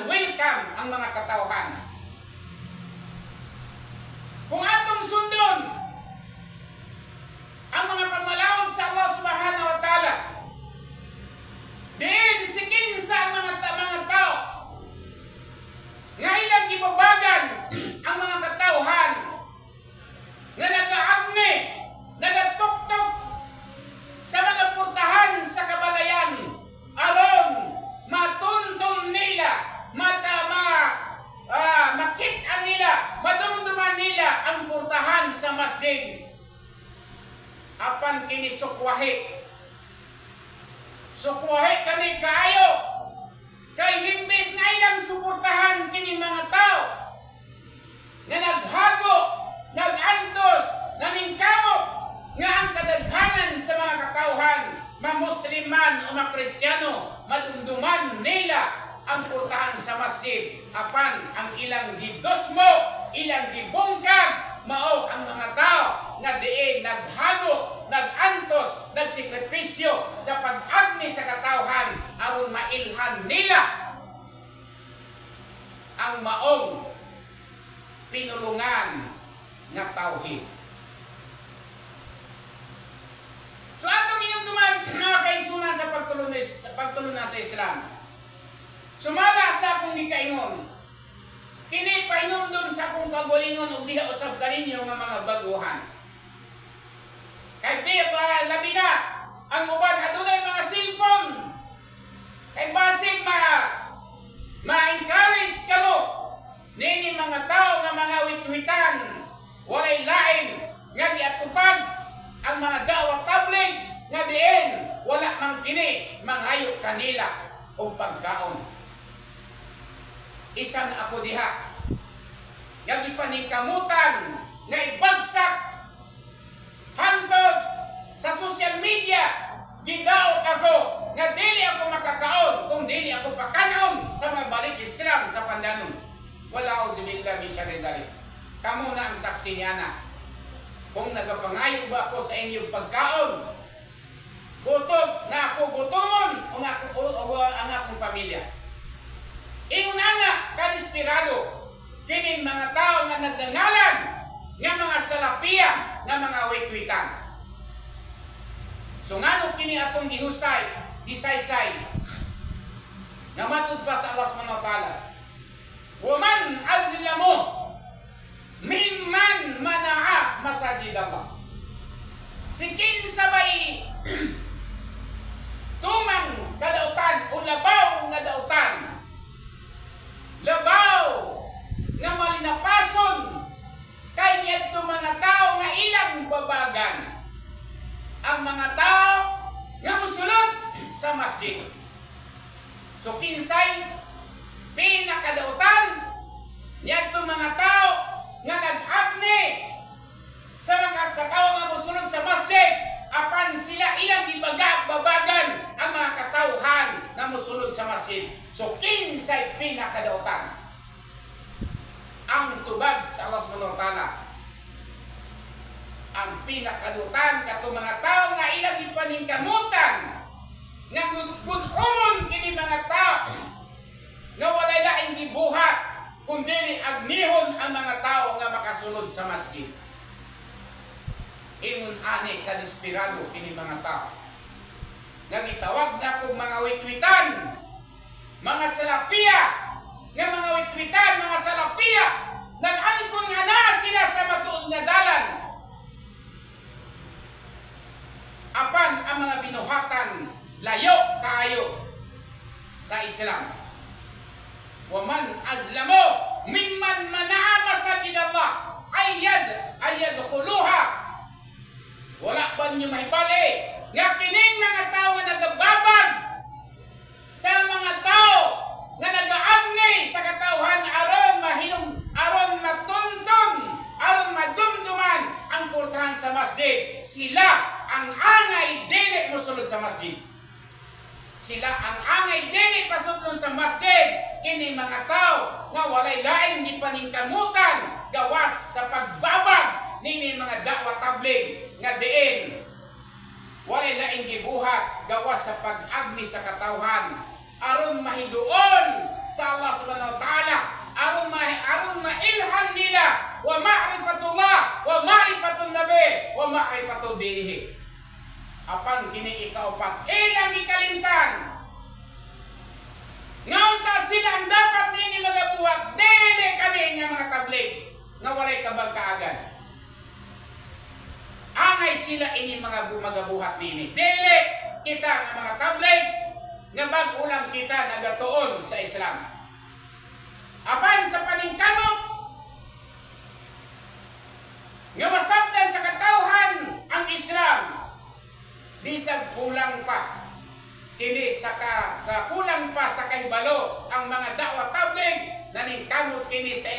Unwelcome ang mga katawhan. Kung atong sundon ang mga pamalaod sa Allah Subhanahu wa Ta'ala, diin si kinsa ang mga tao nga ilang gibabagan ang mga katawhan nga nagaagni, nagatuktok sa mga purtahan sa kabalayan aron matunton nila, makit-an nila, madumduman nila ang purtahan sa masjid. Apan kini sukwahi. Sukwahi kani kaayo kay himbis nga ilang suportahan kini mga tao nga naghago, nagantos, naningkamot nga ang kadaghanan sa mga katawhan, ma-Musliman o ma-Kristiyano, madumduman nila ang purtahan sa masjid. Apan ang ilang gidosmo, ilang gibungkag, mao ang mga tao nga diin naghago, nagantos, nagsikripisyo sa pag-agni sa katawhan aron mailhan nila ang maong pinulungan nga tauhid. So atong inumduman, mga kaigsunan, sa pagtulunan sa Islam. Sumala sa akong gikaingon, kini pahinumdum sa akong kagalingon ug diha usab kaninyo nga mga baguhan. Kay di ba labi na ang uban adunay mga cellphone. Kay basig ma-encourage kamo nini mga tao nga mga witwitan, walay lain nga giatupag ang mga dawat tabligh nga diin wala man kini manghayo kanila og pagkaon. Isan ako diha nga gipaningkamutan nga ibagsak hangtod sa social media. Gidaot ako nga dili ako makakaon kung dili ako pakanon sa mga balik Islam sa Pandanon. Wala auzubillah min syarri zalik. Kamo na ang saksi niya na. Kung nagapangayo ba ako sa inyong pagkaon, gutom na ako gutomon o ang akong pamilya. Ingon ana kadesperado kining mga tao nga nagngangalan nga mga salapia, nga mga witwitan. So ngano kini atong gihusay, gisaysay nga matud pa sa Allah Subhanahu wa Ta'ala. Wa man azlamu mimman mana'a masajid Allah. Si kinsa bay tumang kadautan o labaw nga dautan, labaw nga malinapason kay niadto mga tao nga ilang babagan ang mga tao nga mosulod sa masjid. So kinsay pinakadautan niadto mga tao nga nag-agni sa mga katao nga mosulod sa masjid, apan sila ilang babagan ang mga katawhan nga mosulod sa masjid. So kinsay pinakadautan? Ang tubag sa Allah Subhanahu wa Ta'ala, ang pinakadutan kato mga tao nga ilang ipaningkamutan nga gud-umon kini mga tao nga walay laing gibuhat kundi agnihon ang mga tao nga makasulod sa masjid. Ingon ani kadesperado kini mga tao nga gitawag na kog mga witwitan, mga salapia, nga mga witwitan, mga salapia, nag-angkon nga na sila sa matuod nga dalan. Apan ang mga binuhatan layo kaayo sa Islam. Wa man azlamu mimman mana'a masajid Allah ayadkhuluha. Wala ba ninyo mahibali nga kining mga tao nga nagababag sa mga tao nga nagaagni sa katawhan aron mahinom, aron matunton, aron madumduman ang portahan sa masjid, sila ang angay dili mosulod sa masjid. Sila ang angay dili pasudlon sa masjid. Kini mga tao nga walay laing gipaningkamutan gawas sa pagbabag nini mga da'wa tabligh nga diin walay laing gibuhat gawas sa pag-agni sa katawhan aron mahiduol sa Allah Subhanahu magabuhat, dili kami nga mga tablig nga walay kabagkaagan. Angay sila ini mga magabuhat nini. Dili kita nga mga tablig nga bag-o lang kita nagatuon sa Islam. Apan sa paningkamot nga masabtan sa katawhan ang Islam, bisag kulang pa kini sa ka, kulang pa sa kahibalo ang mga da'wa tablig, naningkamot kini sa